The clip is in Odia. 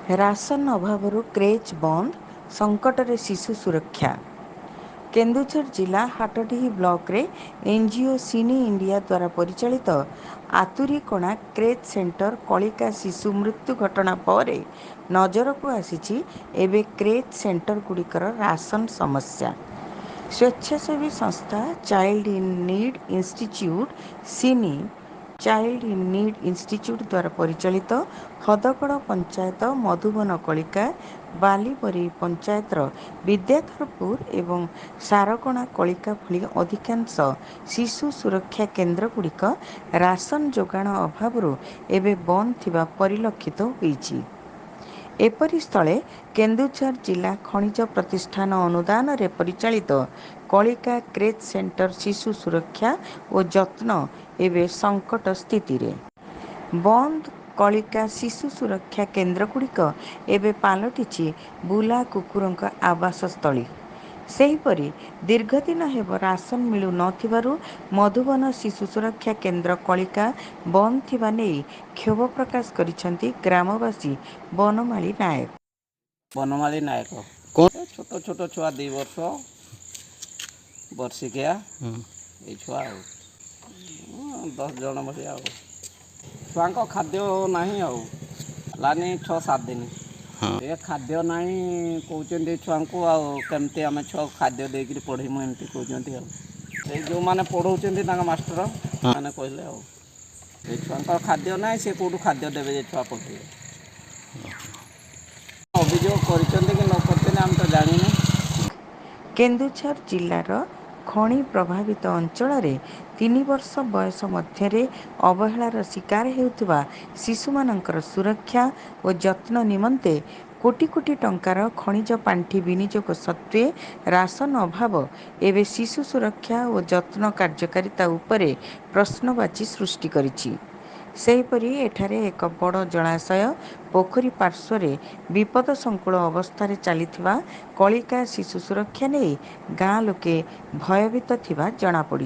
ରାସନ ଅଭାବରୁ କ୍ରେଚ୍ ବନ୍ଦ, ସଙ୍କଟରେ ଶିଶୁ ସୁରକ୍ଷା। କେନ୍ଦୁଝର ଜିଲ୍ଲା ହାଟଡିହି ବ୍ଲକରେ ଏନ୍ଜିଓ ସିନି ଇଣ୍ଡିଆ ଦ୍ୱାରା ପରିଚାଳିତ ଆତୁରୀକଣା କ୍ରେଚ୍ ସେଣ୍ଟର କଳିକା ଶିଶୁ ମୃତ୍ୟୁ ଘଟଣା ପରେ ନଜରକୁ ଆସିଛି ଏବେ କ୍ରେଚ୍ ସେଣ୍ଟରଗୁଡ଼ିକର ରାସନ ସମସ୍ୟା। ସ୍ୱେଚ୍ଛାସେବୀ ସଂସ୍ଥା child in need institute Cini child in need institute ଦ୍ୱାରା ପରିଚାଳିତ ହଦଗଡ଼ ପଞ୍ଚାୟତ ମଧୁବନ କଳିକା, ବାଲିବରେଇ ପଞ୍ଚାୟତର ବିଦ୍ୟାଧରପୁର ଏବଂ ସାରକଣା କଳିକା ଭଳି ଅଧିକାଂଶ ଶିଶୁ ସୁରକ୍ଷା କେନ୍ଦ୍ରଗୁଡ଼ିକ ରାସନ ଯୋଗାଣ ଅଭାବରୁ ଏବେ ବନ୍ଦ ଥିବା ପରିଲକ୍ଷିତ ହୋଇଛି। ଏପରି ସ୍ଥଳେ କେନ୍ଦୁଝର ଜିଲ୍ଲା ଖଣିଜ ପ୍ରତିଷ୍ଠାନ ଅନୁଦାନରେ ପରିଚାଳିତ କଳିକା କ୍ରେଚ୍ ସେଣ୍ଟର ଶିଶୁ ସୁରକ୍ଷା ଓ ଯତ୍ନ ଏବେ ସଙ୍କଟ ସ୍ଥିତିରେ। ବନ୍ଦ କଳିକା ଶିଶୁ ସୁରକ୍ଷା କେନ୍ଦ୍ରଗୁଡ଼ିକ ଏବେ ପାଲଟିଛି ବୁଲା କୁକୁରଙ୍କ ଆବାସସ୍ଥଳୀ। ସେହିପରି ଦୀର୍ଘଦିନ ହେବ ରାସନ ମିଳୁ ନ ଥିବାରୁ ମଧୁବନ ଶିଶୁ ସୁରକ୍ଷା କେନ୍ଦ୍ର କଳିକା ବନ୍ଦ ଥିବା ନେଇ କ୍ଷୋଭ ପ୍ରକାଶ କରିଛନ୍ତି ଗ୍ରାମବାସୀ ବନମାଳୀ ନାୟକ। ବନମାଳୀ ନାୟକ। କ'ଣ? ଏ ଛୋଟ ଛୋଟ ଛୁଆ, 2 ବର୍ଷ, ବର୍ଷିକିଆ ଏଇ ଛୁଆ ଆଉ 10 ଜଣ ଭଳିଆ। ଆଉ ଛୁଆଙ୍କ ଖାଦ୍ୟ ନାହିଁ, ଆଉ ହେଲାନି 6-7 ଦିନ। ଏ ଖାଦ୍ୟ ନାହିଁ କହୁଛନ୍ତି ଛୁଆଙ୍କୁ, ଆଉ କେମିତି ଆମେ ଛୁଆକୁ ଖାଦ୍ୟ ଦେଇକିରି ପଢ଼େଇମୁ, ଏମିତି କହୁଛନ୍ତି। ଆଉ ସେଇ ଯେଉଁମାନେ ପଢ଼ଉଛନ୍ତି ତାଙ୍କ ମାଷ୍ଟର ମାନେ କହିଲେ, ଆଉ ଏ ଛୁଆଙ୍କର ଖାଦ୍ୟ ନାହିଁ, ସେ କେଉଁଠୁ ଖାଦ୍ୟ ଦେବେ ଯେ ଛୁଆ ପଢ଼ିବେ? ଅଭିଯୋଗ କରିଛନ୍ତି କି ନ କରିଛନ୍ତି ଆମେ ତ ଜାଣିନୁ। କେନ୍ଦୁଝର ଜିଲ୍ଲାର ଖଣି ପ୍ରଭାବିତ ଅଞ୍ଚଳରେ 3 ବର୍ଷ ବୟସ ମଧ୍ୟରେ ଅବହେଳାର ଶିକାର ହେଉଥିବା ଶିଶୁମାନଙ୍କର ସୁରକ୍ଷା ଓ ଯତ୍ନ ନିମନ୍ତେ କୋଟି କୋଟି ଟଙ୍କାର ଖଣିଜ ପାଣ୍ଠି ବିନିଯୋଗ ସତ୍ତ୍ୱେ ରାସନ ଅଭାବ ଏବେ ଶିଶୁ ସୁରକ୍ଷା ଓ ଯତ୍ନ କାର୍ଯ୍ୟକାରିତା ଉପରେ ପ୍ରଶ୍ନବାଚୀ ସୃଷ୍ଟି କରିଛି। ସେହିପରି ଏଠାରେ ଏକ ବଡ଼ ଜଳାଶୟ ପୋଖରୀ ପାର୍ଶ୍ୱରେ ବିପଦ ସଂକୁଳ ଅବସ୍ଥାରେ ଚାଲିଥିବା କଳିକା ଶିଶୁ ସୁରକ୍ଷା ନେଇ ଗାଁ ଲୋକେ ଭୟଭୀତ ଥିବା ଜଣାପଡ଼ିଛି।